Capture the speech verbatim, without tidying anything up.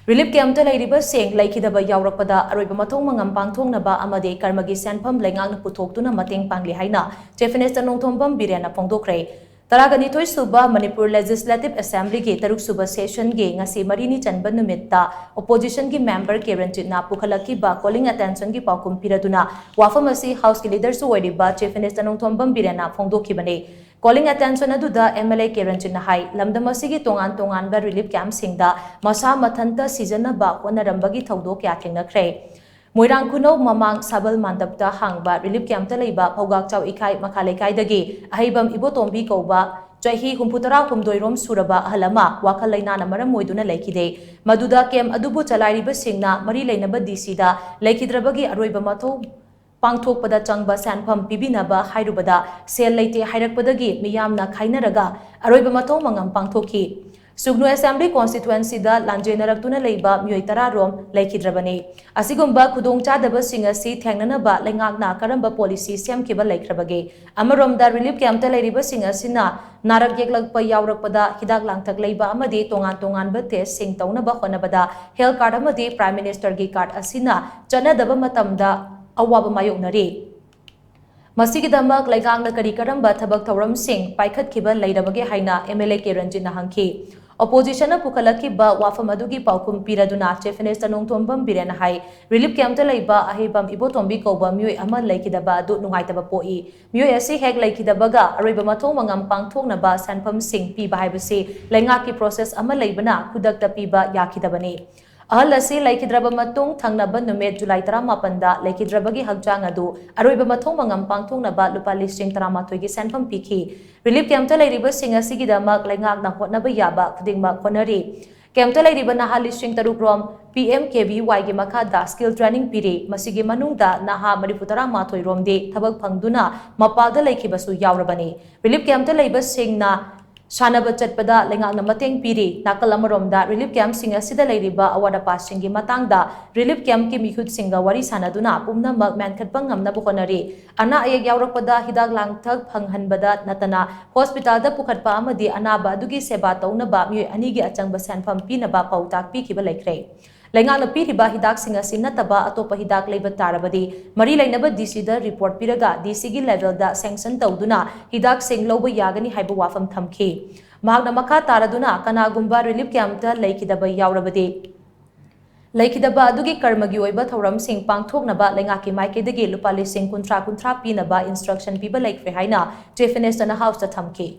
Relief ꯀꯦꯝꯞꯇ ꯂꯩꯔꯤꯕꯁꯤꯡ ꯂꯩꯈꯤꯗꯕ ꯌꯥꯎꯔꯛꯄꯗ ꯑꯔꯣꯏꯕ ꯃꯊꯧ ꯃꯉꯝ ꯄꯥꯡꯊꯣꯛꯅꯕ ꯑꯃꯗꯤ ꯀꯔꯃꯒꯤ ꯁꯦꯟꯐꯝ ꯂꯩꯉꯥꯛꯅ ꯄꯨꯊꯣꯛꯇꯨꯅ ꯃꯇꯦꯡ ꯄꯥꯡꯂꯤ ꯍꯥꯏꯅ ꯆꯤꯐ ꯃꯤꯅꯤꯁꯇꯔ ꯅꯣꯡꯊꯣꯝꯕꯝ ꯕꯤꯔꯦꯟꯅ ꯐꯣꯡꯗꯣꯛꯈ꯭ꯔꯦ꯫ ꯇꯔꯥꯒ ꯅꯤꯊꯣꯏ ꯁꯨꯕ ꯃꯅꯤꯄꯨꯔ ꯂꯦꯖꯤꯁꯂꯦꯇꯤꯚ ꯑꯦꯁꯦꯝꯕ꯭ꯂꯤꯒꯤ ꯇꯔꯨꯛ ꯁꯨꯕ ꯁꯦꯁꯟꯒꯤ ꯉꯁꯤ ꯃꯔꯤꯅꯤ ꯆꯟꯕ ꯅꯨꯃꯤꯠꯇ ꯑꯣꯄꯣꯖꯤꯁꯟꯒꯤ ꯃꯦꯝꯕꯔ ꯀꯦ ꯔꯟꯖꯤꯠꯅ ꯄꯨꯈꯠꯂꯛꯈꯤꯕ ꯀꯣꯂꯤꯡ ꯑꯦꯇꯦꯟꯁꯟꯒꯤ ꯄꯥꯎꯈꯨꯝ ꯄꯤꯔꯗꯨꯅ ꯋꯥꯐꯝ ꯑꯁꯤ ꯍꯥꯎꯁꯀꯤ ꯂꯤꯗꯔꯁꯨ ꯑꯣꯏꯔꯤꯕ ꯆꯤꯐ ꯃꯤꯅꯤꯁꯇꯔ ꯅꯣꯡꯊꯣꯝꯕꯝ ꯕꯤꯔꯦꯟꯅ ꯐꯣꯡꯗꯣꯛꯈꯤꯕꯅꯤ꯫ ꯀꯣꯂꯤꯡ ꯑꯦꯇꯦꯟꯁꯟ ꯑꯗꯨꯗ ꯑꯦꯝ ꯑꯦꯜ ꯑꯦ ꯀꯦ ꯔꯟꯖꯤꯠꯅ ꯍꯥꯏ, ꯂꯝꯗꯝ ꯑꯁꯤꯒꯤ ꯇꯣꯉꯥꯟ ꯇꯣꯉꯥꯟꯕ ꯔꯤꯂꯤꯐ ꯀꯦꯝꯞꯁꯤꯡꯗ ꯃꯁꯥ ꯃꯊꯟꯇ ꯁꯤꯖꯟꯅꯕ ꯍꯣꯠꯅꯔꯝꯕꯒꯤ ꯊꯧꯗꯣꯛ ꯀꯌꯥ ꯊꯦꯡꯅꯈ꯭ꯔꯦ꯫ ꯃꯣꯏꯔꯥꯡ ꯈꯨꯅꯧ ꯃꯃꯥꯡ ꯁꯥꯕꯜ ꯃꯥꯟꯗꯞꯇ ꯍꯥꯡꯕ ꯔꯤꯂꯤꯐ ꯀꯦꯝꯞꯇ ꯂꯩꯕ ꯐꯧꯒꯥꯛꯆꯥꯎ ꯏꯈꯥꯏ ꯃꯈꯥ ꯂꯩꯀꯥꯏꯗꯒꯤ ꯑꯍꯩꯕꯝ ꯏꯕꯣꯇꯣꯝꯕꯤ ꯀꯧꯕ ꯆꯍꯤ ꯍꯨꯝꯐꯨꯇꯔꯥ ꯍꯨꯝꯗꯣꯏꯔꯣꯝ ꯁꯨꯔꯕ ꯑꯍꯜ ꯑꯃ ꯋꯥꯈꯜ ꯂꯩꯅꯥꯅ ꯃꯔꯝ ꯑꯣꯏꯗꯨꯅ ꯂꯩꯈꯤꯗꯦ꯫ ꯃꯗꯨꯗ ꯀꯦꯝꯞ ꯑꯗꯨꯕꯨ ꯆꯂꯥꯏꯔꯤꯕꯁꯤꯡꯅ ꯃꯔꯤ ꯂꯩꯅꯕ ꯗꯤ ꯁꯤꯗ ꯂꯩꯈꯤꯗ꯭ꯔꯕꯒꯤ ꯑꯔꯣꯏꯕ ꯃꯊꯧ ꯄꯥꯡꯊꯣꯛꯄꯗ ꯆꯪꯕ ꯁꯦꯟꯐꯝ ꯄꯤꯕꯤꯅꯕ ꯍꯥꯏꯔꯨꯕꯗ ꯁꯦꯜ ꯂꯩꯇꯦ ꯍꯥꯏꯔꯛꯄꯗꯒꯤ ꯃꯤꯌꯥꯝꯅ ꯈꯥꯏꯅꯔꯒ ꯑꯔꯣꯏꯕ ꯃꯊꯧ ꯃꯉꯝ ꯄꯥꯡꯊꯣꯛꯈꯤ꯫ ꯁꯨꯒꯅꯨ ꯑꯦꯁꯦꯝꯕ꯭ꯂꯤ ꯀꯣꯟꯁꯇꯤꯇ꯭ꯋꯦꯟꯁꯤꯗ ꯂꯥꯟꯖꯦꯟꯅꯔꯛꯇꯨꯅ ꯂꯩꯕ ꯃꯤꯑꯣꯏ ꯇꯔꯥ ꯔꯣꯝ ꯂꯩꯈꯤꯗ꯭ꯔꯕꯅꯤ꯫ ꯑꯁꯤꯒꯨꯝꯕ ꯈꯨꯗꯣꯡꯆꯥꯗꯕꯁꯤꯡ ꯑꯁꯤ ꯊꯦꯡꯅꯅꯕ ꯂꯩꯉꯥꯛꯅ ꯀꯔꯝꯕ ꯄꯣꯂꯤꯁꯤ ꯁꯦꯝꯈꯤꯕ ꯂꯩꯈ꯭ꯔꯕꯒꯦ? ꯑꯃꯔꯣꯝꯗ ꯔꯤꯂꯤꯐ ꯀꯦꯝꯞꯇ ꯂꯩꯔꯤꯕꯁꯤꯡ ꯑꯁꯤꯅ ꯅꯥꯔꯛ ꯌꯦꯛꯂꯛꯄ ꯌꯥꯎꯔꯛꯄꯗ ꯍꯤꯗꯥꯛ ꯂꯥꯡꯊꯛ ꯂꯩꯕ ꯑꯃꯗꯤ ꯇꯣꯉꯥꯟ ꯇꯣꯉꯥꯟꯕ ꯇꯦꯁꯁꯤꯡ ꯇꯧꯅꯕ ꯍꯣꯠꯅꯕꯗ ꯍꯦꯜꯊ ꯀꯥꯔꯗ ꯑꯃꯗꯤ ꯄ꯭ꯔꯥꯏꯝ ꯃꯤꯅꯤꯁꯇꯔꯒꯤ ꯀꯥꯔꯗ ꯑꯁꯤꯅ ꯆꯠꯅꯗꯕ ꯃꯇꯝꯗ ꯑꯋꯥꯕ ꯃꯥꯌꯣꯛꯅꯔꯤ꯫ ꯃꯁꯤꯒꯤꯗꯃꯛ ꯂꯩꯉꯥꯛꯅ ꯀꯔꯤ ꯀꯔꯝꯕ ꯊꯕꯛ ꯊꯧꯔꯝꯁꯤꯡ ꯄꯥꯏꯈꯠꯈꯤꯕ ꯂꯩꯔꯕꯒꯦ ꯍꯥꯏꯅ ꯑꯦꯝ ꯑꯦꯜ ꯑꯦ ꯀꯦ ꯔꯟꯖꯤꯠꯅ ꯍꯪꯈꯤ꯫ ꯑꯣꯄꯣꯖꯤꯁꯟꯅ ꯄꯨꯈꯠꯂꯛꯈꯤꯕ ꯋꯥꯐꯝ ꯑꯗꯨꯒꯤ ꯄꯥꯎꯈꯨꯝ ꯄꯤꯔꯗꯨꯅ ꯆꯤꯐ ꯃꯤꯅꯤꯁꯇꯔ ꯅꯣꯡꯊꯣꯝꯕꯝ ꯕꯤꯔꯦꯟꯅ ꯍꯥꯏ, ꯔꯤꯂꯤꯐ ꯀꯦꯝꯞꯇ ꯂꯩꯕ ꯑꯍꯩꯕꯝ ꯏꯕꯣꯇꯣꯝꯕꯤ ꯀꯧꯕ ꯃꯤꯑꯣꯏ ꯑꯃ ꯂꯩꯈꯤꯗꯕ ꯑꯗꯨ ꯅꯨꯡꯉꯥꯏꯇꯕ ꯄꯣꯛꯏ꯫ ꯃꯤꯑꯣꯏ ꯑꯁꯤ ꯍꯦꯛ ꯂꯩꯈꯤꯗꯕꯒ ꯑꯔꯣꯏꯕ ꯃꯊꯧ ꯃꯉꯝ ꯄꯥꯡꯊꯣꯛꯅꯕ ꯁꯦꯟꯐꯝꯁꯤꯡ ꯄꯤꯕ ꯍꯥꯏꯕꯁꯤ ꯂꯩꯉꯥꯛꯀꯤ ꯄ꯭ꯔꯣꯁꯦꯁ ꯑꯃ ꯂꯩꯕꯅ ꯈꯨꯗꯛꯇ ꯄꯤꯕ ꯌꯥꯈꯤꯗꯕꯅꯤ꯫ ꯑꯍꯜ ꯑꯁꯤ ꯂꯩꯈꯤꯗ꯭ꯔꯕ ꯃꯇꯨꯡ ꯊꯪꯅꯕ ꯅꯨꯃꯤꯠ ꯖꯨꯂꯥꯏ ꯇꯔꯥꯃꯥꯄꯟꯗ ꯂꯩꯈꯤꯗ꯭ꯔꯕꯒꯤ ꯍꯛꯆꯥꯡ ꯑꯗꯨ ꯑꯔꯣꯏꯕ ꯃꯊꯧ ꯃꯉꯝ ꯄꯥꯡꯊꯣꯛꯅꯕ ꯂꯨꯄꯥ ꯂꯤꯁꯤꯡ ꯇꯔꯥꯃꯥꯊꯣꯏꯒꯤ ꯁꯦꯟꯐꯝ ꯄꯤꯈꯤ꯫ ꯔꯤꯂꯤꯐ ꯀꯦꯝꯞꯇ ꯂꯩꯔꯤꯕꯁꯤꯡ ꯑꯁꯤꯒꯤꯗꯃꯛ ꯂꯩꯉꯥꯛꯅ ꯍꯣꯠꯅꯕ ꯌꯥꯕ ꯈꯨꯗꯤꯡꯃꯛ ꯍꯣꯠꯅꯔꯤ꯫ ꯀꯦꯝꯞꯇ ꯂꯩꯔꯤꯕ ꯅꯍꯥ ꯂꯤꯁꯤꯡ ꯇꯔꯨꯛ ꯔꯣꯝ ꯄꯤ ꯑꯦꯝ ꯀꯦ ꯚꯤ ꯋꯥꯏꯒꯤ ꯃꯈꯥꯗ ꯁ꯭ꯀꯤꯜ ꯇ꯭ꯔꯦꯅꯤꯡ ꯄꯤꯔꯤ꯫ ꯃꯁꯤꯒꯤ ꯃꯅꯨꯡꯗ ꯅꯍꯥ ꯃꯔꯤꯐꯨ ꯇꯔꯥ ꯃꯥꯊꯣꯏ ꯔꯣꯝꯗꯤ ꯊꯕꯛ ꯐꯪꯗꯨꯅ ꯃꯄꯥꯜꯗ ꯂꯩꯈꯤꯕꯁꯨ ꯌꯥꯎꯔꯕꯅꯤ꯫ ꯔꯤꯂꯤꯐ ꯀꯦꯝꯞꯇ ꯂꯩꯕꯁꯤꯡꯅ ꯁꯥꯟꯅꯕ ꯆꯠꯄꯗ ꯂꯩꯉꯥꯛꯅ ꯃꯇꯦꯡ ꯄꯤꯔꯤ꯫ ꯅꯥꯀꯜ ꯑꯃꯔꯣꯝꯗ relief camp ꯁꯤꯡ ꯑꯁꯤꯗ ꯂꯩꯔꯤꯕ ꯑꯋꯥꯠ ꯑꯄꯥꯁꯤꯡꯒꯤ ꯃꯇꯥꯡꯗ relief camp ꯀꯤ ꯃꯤꯍꯨꯠꯁꯤꯡꯒ ꯋꯥꯔꯤ ꯁꯥꯟꯅꯗꯨꯅ ꯄꯨꯝꯅꯃꯛ ꯃꯦꯟꯈꯠꯄ ꯉꯝꯅꯕ ꯍꯣꯠꯅꯔꯤ꯫ ꯑꯅꯥ ꯑꯌꯦꯛ ꯌꯥꯎꯔꯛꯄꯗ ꯍꯤꯗꯥꯛ ꯂꯥꯡꯊꯛ ꯐꯪꯍꯟꯕꯗ ꯅꯠꯇꯅ hospital ꯗ ꯄꯨꯈꯠꯄ ꯑꯃꯗꯤ ꯑꯅꯥꯕ ꯑꯗꯨꯒꯤ ꯁꯦꯕꯥ ꯇꯧꯅꯕ ꯃꯤꯑꯣꯏ ꯑꯅꯤꯒꯤ ꯑꯆꯪꯕ ꯁꯦꯟꯐꯝ ꯄꯤꯅꯕ ꯄꯥꯎꯇꯥꯛ ꯄꯤꯈꯤꯕ ꯂꯩꯈ꯭ꯔꯦ꯫ ꯂꯩꯉꯥꯛꯅ ꯄꯤꯔꯤꯕ ꯍꯤꯗꯥꯛꯁꯤꯡ ꯑꯁꯤ ꯅꯠꯇꯕ ꯑꯇꯣꯞꯄ ꯍꯤꯗꯥꯛ ꯂꯩꯕ ꯇꯥꯔꯕꯗꯤ ꯃꯔꯤ ꯂꯩꯅꯕ D C ꯗ report ꯄꯤꯔꯒ D C ꯒꯤ level ꯗ sanction ꯇꯧꯗꯨꯅ ꯍꯤꯗꯥꯛꯁꯤꯡ ꯂꯧꯕ ꯌꯥꯒꯅꯤ ꯍꯥꯏꯕ ꯋꯥꯐꯝ ꯊꯝꯈꯤ꯫ ꯃꯍꯥꯛꯅ ꯃꯈꯥ ꯇꯥꯔꯗꯨꯅ ꯀꯅꯥꯒꯨꯝꯕ relief camp ꯇ ꯂꯩꯈꯤꯗꯕ ꯌꯥꯎꯔꯕꯗꯤ ꯂꯩꯈꯤꯗꯕ ꯑꯗꯨꯒꯤ ꯀꯔꯃꯒꯤ ꯑꯣꯏꯕ ꯊꯧꯔꯝꯁꯤꯡ ꯄꯥꯡꯊꯣꯛꯅꯕ ꯂꯩꯉꯥꯛꯀꯤ ꯃꯥꯏꯀꯩꯗꯒꯤ ꯂꯨꯄꯥ ꯂꯤꯁꯤꯡ ꯀꯨꯟꯊ꯭ꯔꯥ ꯀꯨꯟꯊ꯭ꯔꯥ ꯄꯤꯅꯕ instruction ꯄꯤꯕ ꯂꯩꯈ꯭ꯔꯦ ꯍꯥꯏꯅ Chief Minister ꯅ House ꯇ ꯊꯝꯈꯤ꯫